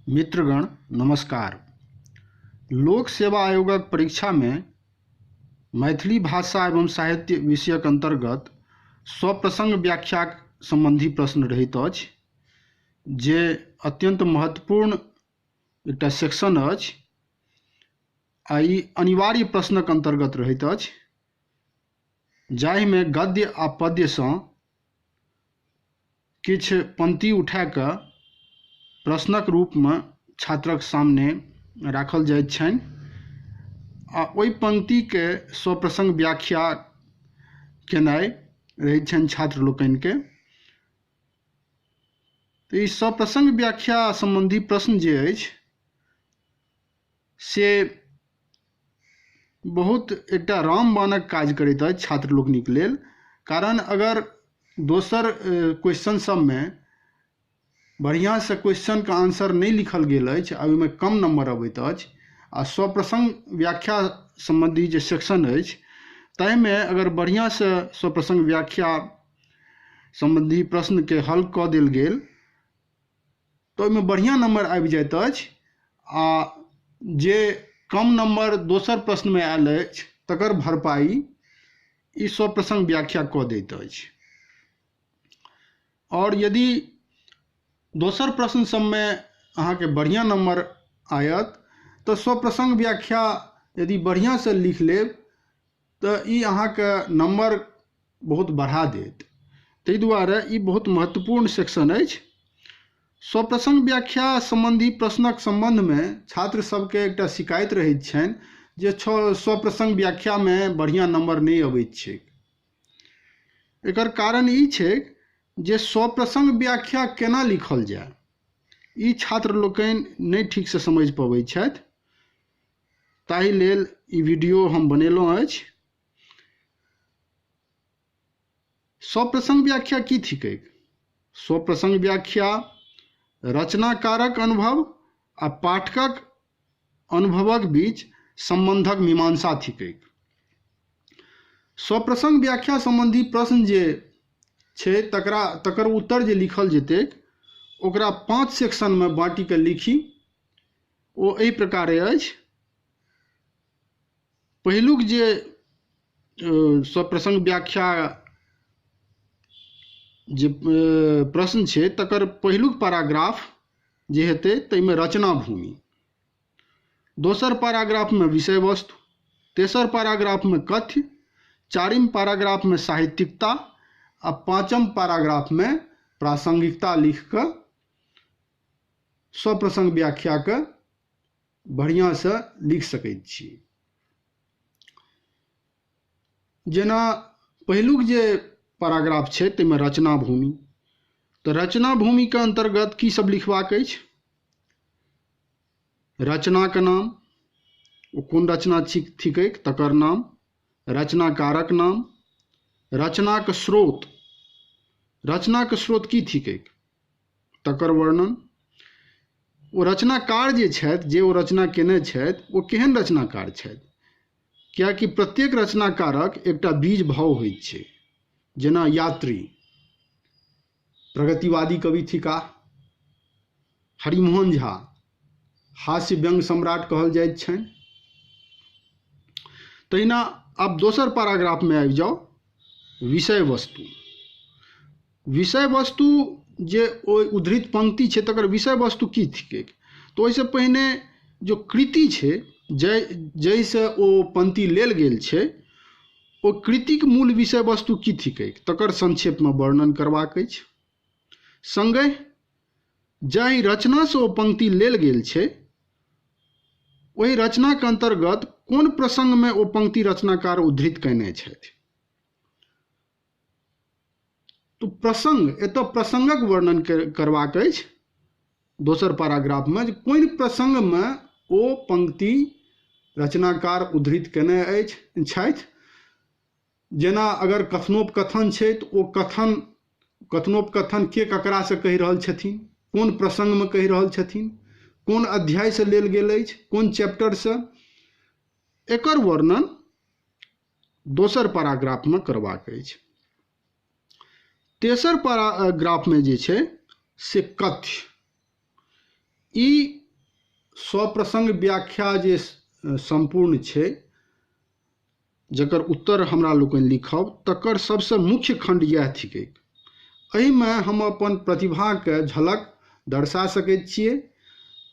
मित्रगण नमस्कार। लोक सेवा आयोगक परीक्षामे मैथिली भाषा एवं साहित्य विषयक अन्तर्गत सप्रसंग व्याख्या सम्बन्धी प्रश्न रहैत अछि, जे अत्यन्त महत्वपूर्ण एकटा सेक्शन अछि आ ई अनिवार्य प्रश्नक अन्तर्गत रहैत अछि, जाहिमे गद्य आ पद्यसँ किछु पंक्ति उठा कऽ प्रश्नक रूपमे छात्रक सामने राखल जाइत छनि आ ओहि पंक्तिके सप्रसंग व्याख्या केनाइ रहैत छनि छात्र लोकनिके। तऽ ई सप्रसंग व्याख्या सम्बन्धी प्रश्न जे अछि से बहुत एकटा रामबाणक काज करैत अछि छात्र लोकनिक लेल, कारण अगर दोसर क्वेश्चन सबमे बढ़िआँसँ क्वेश्चनके आंसर नहि लिखल गेल अछि आ ओहिमे कम नंबर अबैत अछि आ सप्रसंग व्याख्या सम्बन्धी जे सेक्शन अछि ताहिमे अगर बढ़िआँसँ सप्रसंग व्याख्या सम्बन्धी प्रश्नके हल कऽ देल गेल तऽ ओहिमे बढ़िआँ नंबर आबि जाइत अछि आ जे कम नंबर दोसर प्रश्नमे आयल अछि तकर भरपाई ई सप्रसंग व्याख्या कऽ दैत अछि। आओर यदि दोसर प्रश्न सबमे अहाँके बढ़िआँ नंबर आयत तऽ सप्रसंग व्याख्या यदि बढ़िआँसँ लिख लेब तऽ ई अहाँके नंबर बहुत बढ़ा देत। ताहि दुआरे ई बहुत महत्वपूर्ण सेक्शन अछि। सप्रसंग व्याख्या सम्बन्धी प्रश्नक सम्बन्धमे छात्र सबके एकटा शिकायत रहैत छनि जे सप्रसंग व्याख्यामे बढ़िआँ नंबर नहि अबैत छैक। एकर कारण ई छैक जे सप्रसंग व्याख्या केना लिखल जाय ई छात्र लोकनि नहि ठीकसँ समझि पबैत छथि, ताहि लेल ई वीडियो हम बनेलहुँ अछि। सप्रसंग व्याख्या की थिकैक? सप्रसंग व्याख्या रचनाकारक अनुभव आ पाठकक अनुभवक बीच सम्बन्धक मीमांसा थिकैक। सप्रसंग व्याख्या सम्बन्धी प्रश्न जे छै तकर उत्तर जे लिखल जेतैक ओकरा 5 सेक्शनमे बाँटि कऽ लिखी। ओ एहि प्रकारे अछि। पहिलुक जे सप्रसंग व्याख्या जे प्रश्न छै तकर पहिलुक पैराग्राफ जे हेतै ताहिमे रचना भूमि, दोसर पैराग्राफमे विषय वस्तु, तेसर पैराग्राफमे कथ्य, चारिम पैराग्राफमे साहित्यिकता आ पाँचम पैराग्राफमे प्रासंगिकता लिख कऽ सप्रसंग व्याख्याके बढ़िआँसँ लिख सकैत छी। जेना पहिलुक जे पैराग्राफ छै ताहिमे रचना भूमि, तऽ रचना भूमिके अन्तर्गत की सब लिखबाक अछि? रचनाके नाम, ओ कोन रचना थिकैक तकर नाम, रचनाकारक नाम, रचनाक स्रोत, रचनाक स्रोत की थिकैक तकर वर्णन, ओ रचनाकार जे छथि जे ओ रचना केने छथि ओ केहन रचनाकार छथि, कियाकि प्रत्येक रचनाकारक एकटा बीज भाव होइत छै। जेना यात्री प्रगतिवादी कवि थिकाह, हरिमोहन झा हास्य व्यंग्य सम्राट कहल जाइत छनि। तहिना आब दोसर पैराग्राफमे आबि जाउ, विषय वस्तु। विषय वस्तु जे ओहि उद्धृत पंक्ति छै तकर विषय वस्तु की थिकैक, तऽ ओहिसँ पहिने जो कृति छै जाहिसँ ओ पंक्ति लेल गेल छै ओ कृतिक मूल विषय वस्तु की थिकैक तकर संक्षेपमे वर्णन करबाक अछि। सङ्गहि जाहि रचनासँ ओ पंक्ति लेल गेल छै ओहि रचनाके अन्तर्गत कोन प्रसङ्गमे ओ पंक्ति रचनाकार उद्धृत कयने छथि, तो प्रसंग एतऽ प्रसंगक वर्णन करबाक अछि दोसर पैराग्राफमे जे कोन प्रसंगमे ओ पंक्ति रचनाकार उद्धृत कयने अछि छथि। जेना अगर कथनोपकथन छै तऽ ओ कथनोपकथन के ककरासँ कहि रहल छथिन, कोन प्रसंगमे कहि रहल छथिन, कोन अध्यायसँ लेल गेल अछि, कोन चैप्टरसँ, एकर वर्णन दोसर पैराग्राफमे करबाक अछि। तेसर पैराग्राफमे जे छै से कथ्य, ई सप्रसंग व्याख्या जे सम्पूर्ण छै, जकर उत्तर हमरा लोकनि लिखब, तकर सबसँ मुख्य खंड इएह थिकैक। एहिमे हम अपन प्रतिभाके झलक दर्शा सकैत छियै,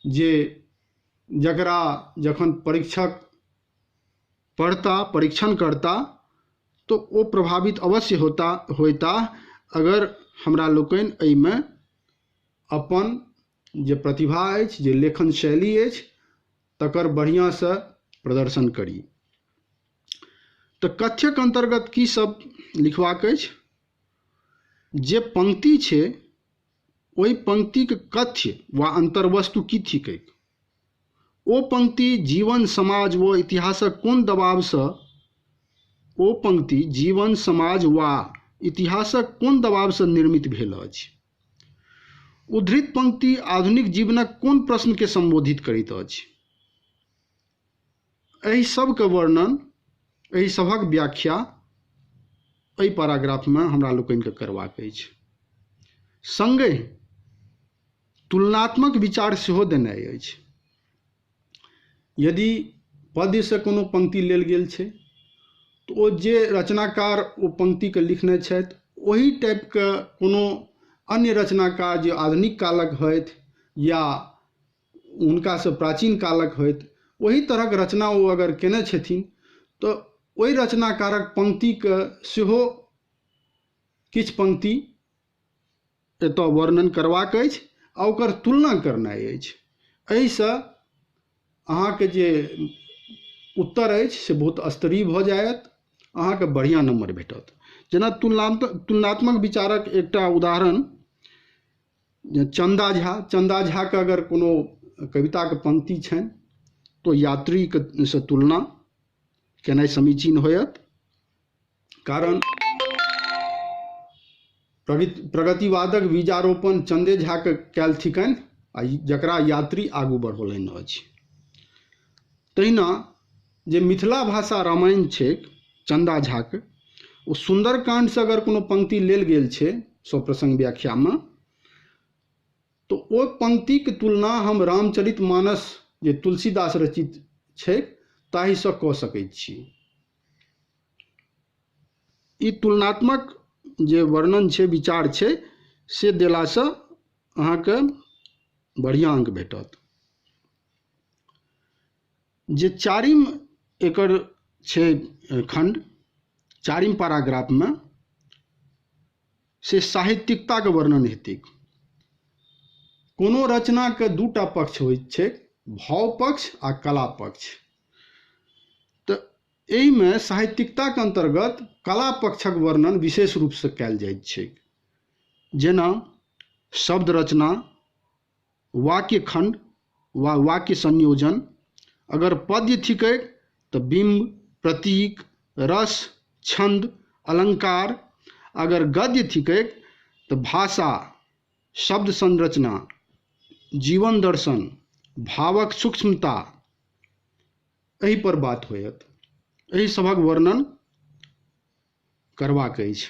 जे जकरा जखन परीक्षक पढ़ता, परीक्षण करता, तो ओ प्रभावित अवश्य होता अगर हमरा लोकनि एहिमे अपन जे प्रतिभा अछि, जे लेखन शैली अछि, तकर बढ़िआँसँ प्रदर्शन करी। तऽ कथ्यक अन्तर्गत की सब लिखबाक अछि? जे पंक्ति छै ओहि पंक्तिके कथ्य वा अन्तर्वस्तु की थिकैक, ओ पंक्ति जीवन, समाज व इतिहासक कोन दबावसँ ओ पंक्ति जीवन, समाज वा इतिहासक कोन दबावसँ निर्मित भेल अछि, उद्धृत पंक्ति आधुनिक जीवनक कोन प्रश्नके सम्बोधित करैत अछि, एहि सबके वर्णन, एहि सभक व्याख्या एहि पैराग्राफमे हमरा लोकनिके करबाक अछि। संगहि तुलनात्मक विचार सेहो देनाइ अछि। यदि पद्यसँ कोनो पंक्ति लेल गेल छै तऽ ओ जे रचनाकार ओ पंक्तिके लिखने छथि ओहि टाइपके कोनो अन्य रचनाकार जे आधुनिक कालक होथि या हुनकासँ प्राचीन कालक होथि, ओहि तरहक रचना ओ अगर केने छथिन तऽ ओहि रचनाकारक पंक्तिके सेहो किछु पंक्ति एतऽ वर्णन करबाक अछि आ ओकर तुलना करनाइ अछि। एहिसँ अहाँके जे उत्तर अछि से बहुत स्तरीय भऽ जायत, अहाँके बढ़िआँ नम्बर भेटत। जेना तुलनात्मक विचारक एकटा उदाहरण चंदा झा, चंदा झाके अगर कोनो कविताके पंक्ति छनि तो यात्रीके से तुलना केनाइ समीचीन होयत, कारण प्रगतिवादक बीजारोपण चंदे झाके कयल थिकनि आ जकरा यात्री आगू बढ़ौलनि अछि। तहिना जे मिथिला भाषा रामायण छै चंदा झाके, ओ सुंदरकांडसँ अगर कोनो पंक्ति लेल गेल छै सप्रसंग व्याख्यामे, तो ओ पंक्तिके तुलना हम रामचरित मानस जे तुलसीदास रचित छै ताहिसँ कऽ सकैत छी। ई तुलनात्मक जे वर्णन छै, विचार छै, से देलासँ अहाँके बढ़िआँ अंक भेटत। जे चारिम एकर छै खंड, चारिम पैराग्राफमे से साहित्यिकताके वर्णन हेतै। कोनो रचनाके दूटा पक्ष होइत छै, भाव पक्ष आ कला पक्ष। तऽ एहिमे साहित्यिकताके अन्तर्गत कला पक्षक वर्णन विशेष रूपसँ कयल जाइत छै, जेना शब्द रचना, वाक्य खंड वा वाक्य संयोजन। अगर पद्य थिकै तऽ बिम्ब, प्रतीक, रस, छंद, अलंकार। अगर गद्य थिकै तऽ भाषा, शब्द संरचना, जीवन दर्शन, भावक सूक्ष्मता, एहि पर बात होयत। एहि सभक वर्णन करबाक अछि।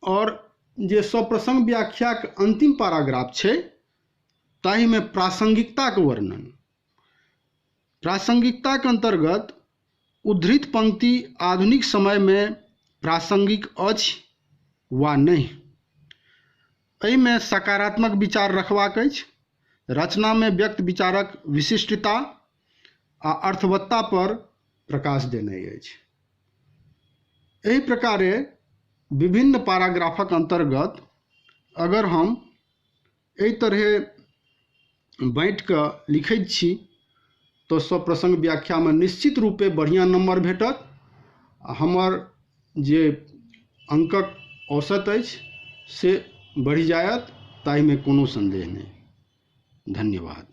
और जे सप्रसंग व्याख्याक अंतिम पैराग्राफ छै ताहिमे प्रासंगिकताक वर्णन। प्रासंगिकताक अन्तर्गत उद्धृत पंक्ति आधुनिक समयमे प्रासंगिक अछि वा नहि, एहिमे सकारात्मक विचार रखबाक अछि। रचनामे व्यक्त विचारक विशिष्टता आ अर्थवत्ता पर प्रकाश देनाइ अछि। एहि प्रकारे विभिन्न पैराग्राफक अन्तर्गत अगर हम एहि तरहे बाँटि कऽ लिखैत छी तऽ सप्रसंग व्याख्यामे निश्चित रूपे बढ़िआँ नम्बर भेटत आ हमर जे अंकक औसत अछि से बढ़ि जायत, ताहिमे कोनो संदेह नहि। धन्यवाद।